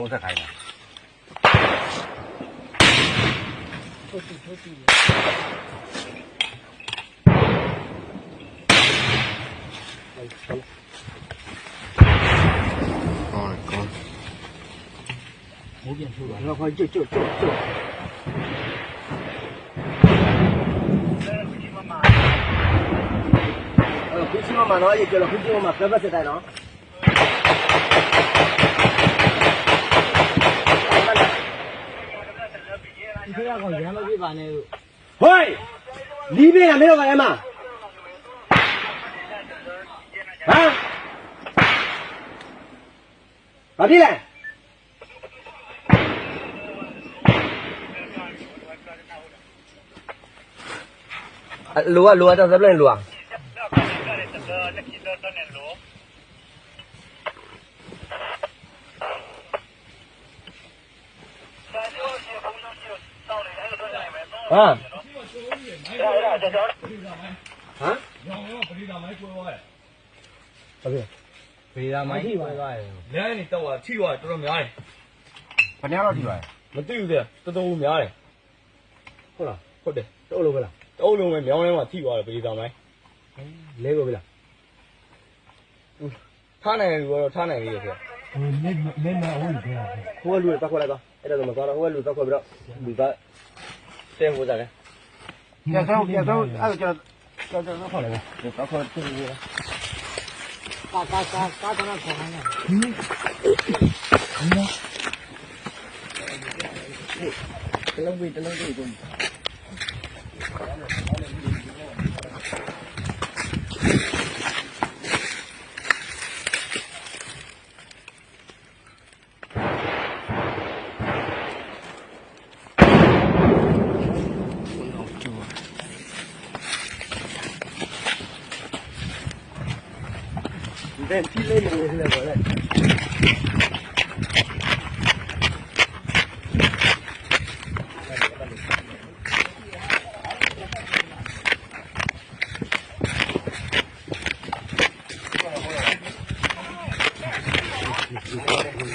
ဘိသၣ်ခါအံၤ ခွံဆံမမနီၤ ယကလီၤခွံဆံမမ သၢဘၢၣ်စဲးတၢ်နီၤ ဟဲ, လံဘ့ၣ်နၤမ့ၢ်လီၤဂၤအဲမး, ဟါ, ဘၣ်ဖဲလဲၣ်, လိၤဧါ လိၤဧါ တၢ်သၢဖျၢၣ်န့ၣ်လိၤဧါ. ဟါ, ဟါ, ပဒ်သိးမါထံၣ်ဘၣ်, လဲၤန့ၣ်တဝၤထံၣ်ဘၣ်တရီမးန့ၣ်, ပန့ၣ်လီၤထံၣ်ဘၣ်, မတုၤသ့ၣ်တတအိၣ်မးန့ၣ်, တအိၣ်လၢၤဝဲလီၤ, တအိၣ်လၢၤဝဲမးန့ၣ် ပဒ်သိးမါ, လဲၤဂီၤဝဲလီၤ. ထါန့ၣ်ဂ့ၤဒီးထါန့ၣ်ဂ့ၤ, ဟိဝဲလူၤတၢ်ခိၣ်လၢကီး အဲၣ်ဒိးမၤသီဒီး ဟိဝဲလူၤသီခိၣ်ဘၣ်ဒီး လူၤသီ, တဲဟိသးလဲၣ်, ကဲ, ကဲ, ကဲ, တလုံးဝံၤ တလုံးဝံၤ နံ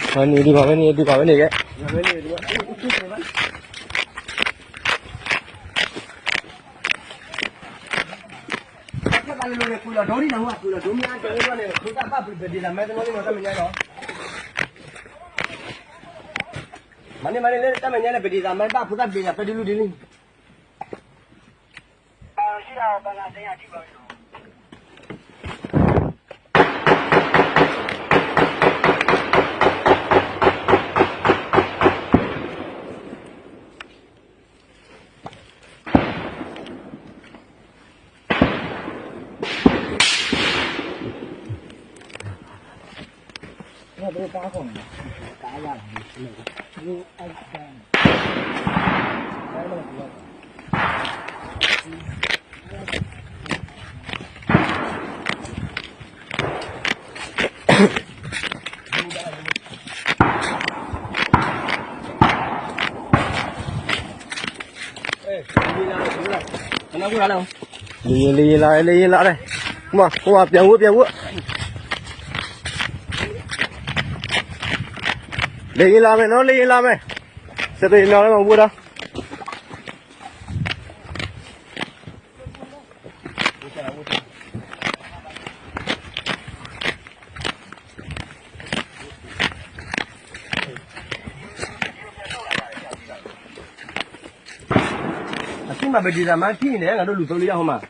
ၤဒုးဘၣ်ဝဲန့ၣ် ဒုးဘၣ်ဝဲန့ၣ်ကဲ, မၤန့ၢ်မၤန့ၢ်လၢတၢ်မဲာ်ညါန့ၣ် ပဒ်သိးမါတၢ်မၤညါန့ၣ် ပဒ်သိးမါဘၣ်ဖိသၣ်ဘ့ၣ်ညါ ပဒ်လူဒ်လံ လံယံၤလံယံၤလါ လံယံၤလါ လံယံၤလါ, မၤ ပှၤပျံၤဝဲ ပျံၤဝဲ, လံယံၤလါမဲာ်နီၤ လံယံၤလါမဲာ်, စဲးတနီၤလၢမၤဝဲဒီး အသ့မၤပဒ်သိးမါထံၣ်န့ၣ် နဒိးလူၤသိလံယဟိမး,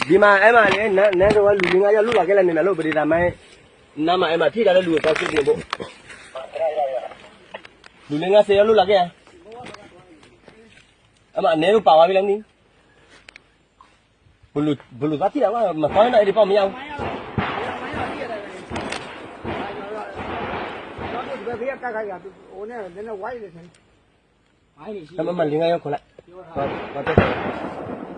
ဒ်မးအဲၣ်မးန့ၣ် နတဝဲလူၤလၢငါယီၢ်လူလီၤကဲလဲၣ်န့ၣ် နလိၣ်ပဒ်သိးမါ, နမၤအဲၣ်မးထံၣ်တၢ်လၢလူၤအသီစုန့ၣ်ဘိ, လူၤလၢငါစဲးယီၢ်လူလီၤကဲဧါ, အမၤနဲဒိးပာ်ဝဲဖဲလဲၣ်န့ၣ် ပလူၤသီထံၣ်တၢ်ဝဲ မၤသီန့ၣ် အဲၣ်ဒိးပီၢ်မ့ၢ်ယါ, မၤလံငါယီၢ်ခိၣ်လဲၣ်, ပှၤတဲ